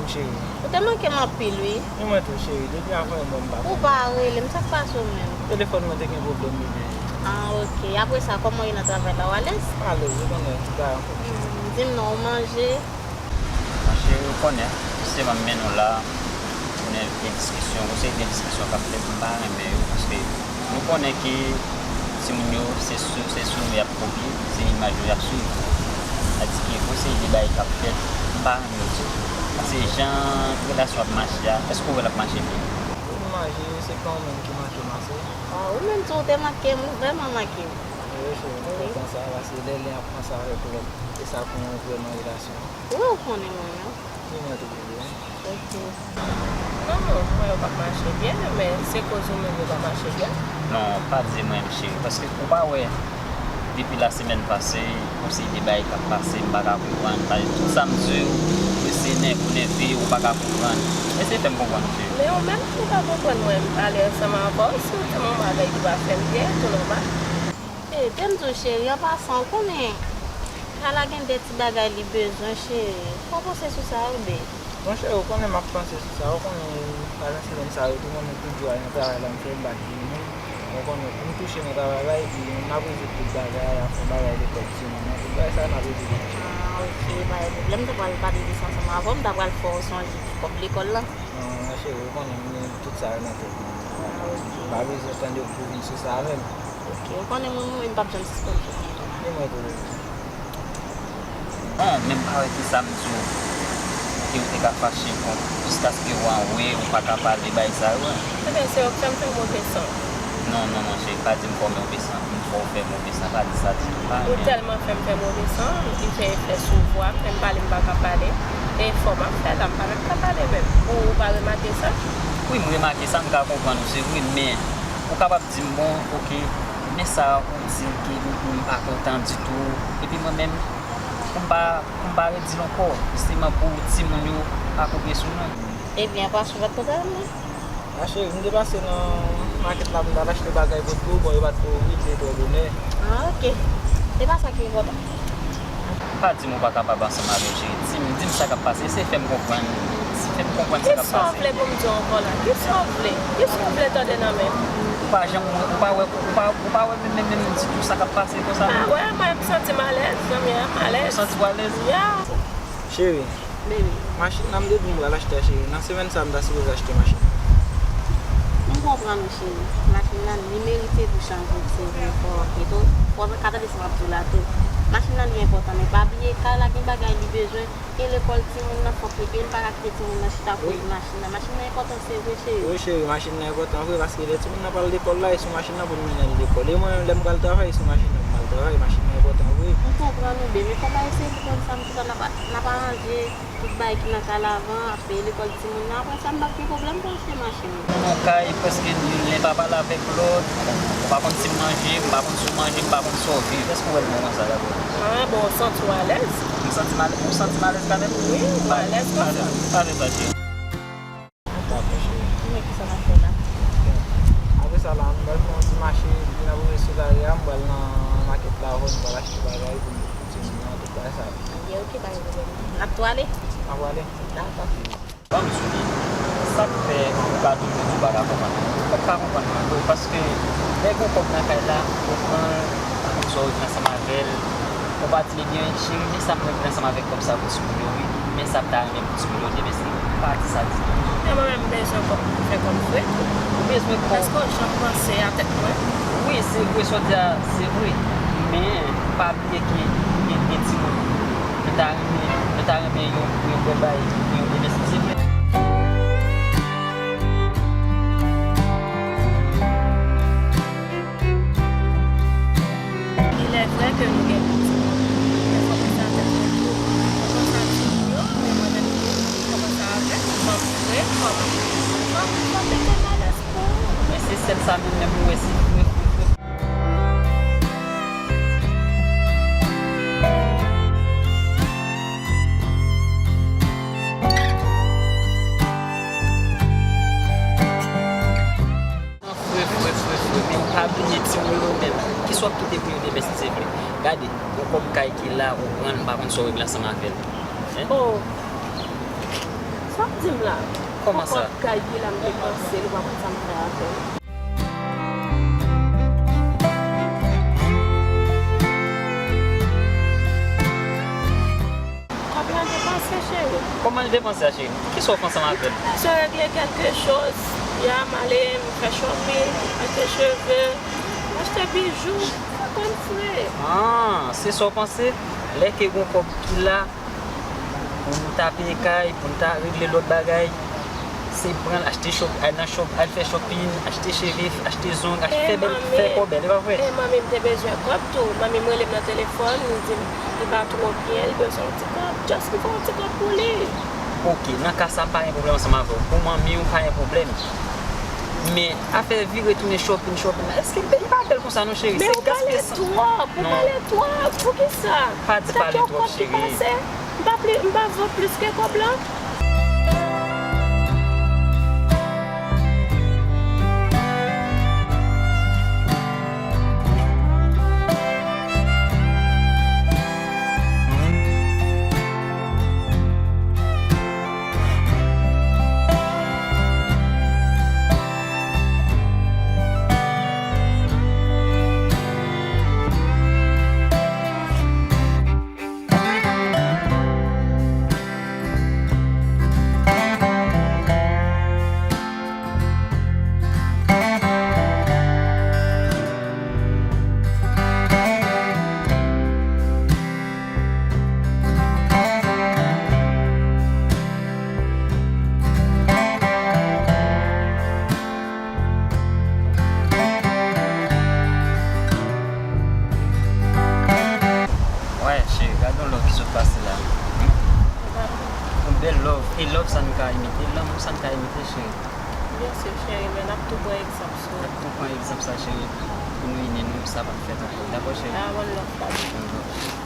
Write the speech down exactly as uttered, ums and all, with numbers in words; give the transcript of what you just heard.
Cheri. Ou te manke m anpil, wi. E mwen tou, cheri. Depi avan yon mwa m pa konn. Ou pa rele m, sa k pase w menm? Telefòn mwen te gen pwoblèm, bebe. Ah, ok. Apre sa, kòman w ye nan travay la? W alèz? Alèz, ou konnen, m ta. Hmm, di m non, ou manje? Cheri, ou konnen, jisteman m mennen w la, pou n gen diskisyon, yon seri de diskisyon k ap fèt, m pa renmen yo, paske nou konnen ke timoun yo, se sou, se sou nou y ap kopye, se imaj yo y ap swiv. Sa di ke gon seri de bagay k ap fèt, m pa renmen yo ditou. Paske jan relasyon ap mache a, èske w wè l ap mache byen? Wi, m manje, se pa ou menm ki manke m ase. Ah, ou menm tou, ou te manke m, ou vrèman manke m. Wi, cheri, m kontan sa, paske lè len ap panse avèk lòt, e sa pou yon vrè nan relasyon. Wi, ou konnen mwen menm. Di mwen tou, bebe. Ok. Non, non, mwen yo p ap mache byen, men se koz ou menm yo pa mache byen. Non, pa di mwen, cheri, paske ou pa wè, depi lasemèn pase, yon seri de bagay k ap pase, m pa ka konprann. Paske tout sa m di w, se nève, ou nève, ou pa ka konprann. Eseye fè m konprann, cheri. Men ou menm, ou pa konprann mwen, m pale ansanm avè w, si w di m yon bagay ki pa fè m byen, tou nòmal. E, te m di w, cheri, an pasan, ou konnen, Kayla gen de ti bagay li bezwen, cheri. Fò w panse sou sa, wi, bee. Bon, cheri, ou konnen m ap panse sou sa. Ou konnen, pandan semèn sa yo tou, mwen menm tout jou a nan travay la, m fè m pa t vini. Ou konnen, pou m touche nan travay la, epi n ap rezoud tout bagay, afè bagay lekòl timoun nan, tout bagay sa yo n ap rezoud. Ah, ok, pa gen pwoblèm. M ta pral pale de sa ansanm avè w, m ta pral fè w sonje ti kòb lekòl la. Non, cheri, ou konnen m gen tout sa yo nan tèt mwen. Ah, ok. M pa bezwen tande w pou vin sou sa avè m. Ok, ou konnen mwen, mwen, m p ap janm sispann sou konprann. E mwen tou. Bon, men m pa wè kisa m di w ke w te ka fache kont, jiskaske w anwe, ou pa ka pale, bagay sa yo, en. Ebyen, se yo k fè m fè move san. Non, non, non, cheri, pa di m fè w move san, m fè w fè move san, pa di sa ditou, pa renmen. Ou tèlman fè m fè move san, li fè efè sou vwa m, lè m pale, m pa ka pale. E efò m ap fè la, m pa menm ka pale menm. Ou, ou pa remake sa? Wi, m remake sa, m ka konprann ou, se vre, men ou kapab di m, bon, ok, men sa ou di ke m, m pa kontan ditou. Epi mwen menm, pou m pa, pou m pa redi l ankò, jisteman pou timoun yo pa kopye sou nou. Ebyen, paske w pa t kontan avè m, non? A cheri, m te pase nan makèt la pou m t al achte bagay pou tou, bon, yo pa t ouvri, li te twò bonè. Ah, ok. Se pa sa ki enpòtan. Pa di m ou pa kapab ansanm avè l, cheri. Di m, di m sa k ap pase. Eseye fè m konprann. Fè m konprann sa k ap pase. Kisa w vle pou m di w ankò la? Kisa w vle? Kisa w vle tande nan men m? Ou pa janm, ou pa wè, ou pa, ou pa wè menm, menm, menm ditou sa k ap pase konsa menm? M pa wè, mwen, m santi m alèz, zanmi an, m alèz. Ou santi w alèz? Yeah. Cheri, baby, machin nan m te di w m pral achte a, cheri. Nan semèn sa a, m ta sipoze achte machin nan. M konprann ou, cheri. Machin nan, li merite pou chanje l, se vre, fò w rete tou. Fò w ka tande sa m ap di w la tou. Machin nan, li enpòtan, men pa bliye, kay la gen bagay li bezwen. Gen lekòl timoun nan, fòk li peye, li pa ka kite timoun nan chita koz machin nan. Machin nan enpòtan, se vre, cheri. Wi, cheri, machin nan enpòtan vre, paske lè timoun nan pral lekòl la, e sou machin nan pou n mennen l lekòl. E mwen menm, lè m pral travay, e sou machin nan pou m al travay, machin nan enpòtan vre. M konprann ou, baby, men fò w eseye konprann sa m di w la, n ap, n ap aranje tout bagay ki nan kay la avan, ap peye lekòl timoun nan, apre sa, m p ap gen pwoblèm pou achte machin. Nan kay, prèske len pa pale avèk lòt, ou pa konn si m manje, m pa konn si w manje, m pa konn sa w viv. Èske w wè l bon konsa, dabò? Ah, bon, w santi w alèz? M santi m alèz, ou santi m alèz kanmenm? Wi, ou alèz konsa. Alèz, alèz, cheri. Dakò, cheri. Men kisa n ap fè la? Bon, apre sa la, m pral fè yon ti mache, epi n ap rive sou lari a, m pral nan makèt la, m pral achte bagay pou m, pou timoun nan, tout bagay sa yo. Ebyen, ok, pa gen pwoblèm. N ap tou ale? N ap ale. Dakò. Ban m di w li, sa k fè ou ka toujou di w pa ka konprann mwen? Ou pa ka konprann mwen vre, paske lè gen yon kòb nan kay la, ou pran l, ou konn sa w regle ansanm avè l, ou pa di l, ebyen, cheri, men sa m regle ansanm avèk kòb sa pou timoun yo, wi, men sa m ta renmen pou timoun yo demen, se ou pa di sa ditou. Men mwen menm, m bezwen kòb pou fè kòb vre. Ou bezwen kòb. Èske w janm panse a tèt mwen? Wi, se vre, sa w di a, se vre, men pa bliye ke gen, gen timoun. Nou ta renmen, nou ta renmen yon, yon bèl bagay pou yo demen si Dye vle. Il est vrai que nou gen pitit, men fòk nou sa tèt nou tou. Fòk nou sa timoun yo, men mwen menm tou, fòk nou sa avèk, m anvi vre, fòk, fòk, fòk mete nan lespri w. Men se sèl sa menm, menm ou wè si vre, vre, vre. Fre, fre, fre, fre, men pa bliye timoun yo menm. Kisa w ap kite pou yo demen si Dye vle? Gade, yon kòb kay ki la, ou pran l, m pa konn sa w regle ansanm avè l. Hein? Oh. Sa Di m la, kòman sa? Kòb kay li la m depanse l, ou pa konn sa m fè avè l. Kòb la depanse, cheri. Kòman l depanse a, cheri? Kisa w fè ansanm avè l? Se regle kèlke choz. Ya, m ale, m fè shopping, achte cheve, achte bijou, sa konn fre. Ah, se sa w panse? Lè ke gon kòb ki la, pou nou ta peye kay, pou nou ta regle lòt bagay, se pran l, achte shop, al nan shop, al fè shopping, achte cheve, achte zong, achte fè bèl, fè kò bèl, e pa vre? E manmi, m te bezwen kòb tou. Manmi m rele m nan telefòn, li di m li pa twò byen, li bezwen yon ti kòb. Just m fè yon ti kòb pou li. Ok, nan ka sa, m pa gen pwoblèm ansanm avè w. Pou manmi w, pa gen pwoblèm. Men, afè vire tounen shopping, shopping la, èske li pa bèl konsa non, cheri? Men ou pale twòp, ou pale twòp. Poukisa? Pa di pale twòp, cheri. M pa pli, m pa vo plis ke kòb la. Wè, cheri, gade yon love ki sot pase la. Hmm? Yon bèl love. E love sa nou ka imite, lanmou sa nou ka imite, cheri. Byen si, cheri, men n ap tou pran egzanp sou. N ap tou pran egzanp sa, cheri. Pou nou ini nou, sa p ap fèt ankò. Dakò, cheri? Ah, one love, baby. One love.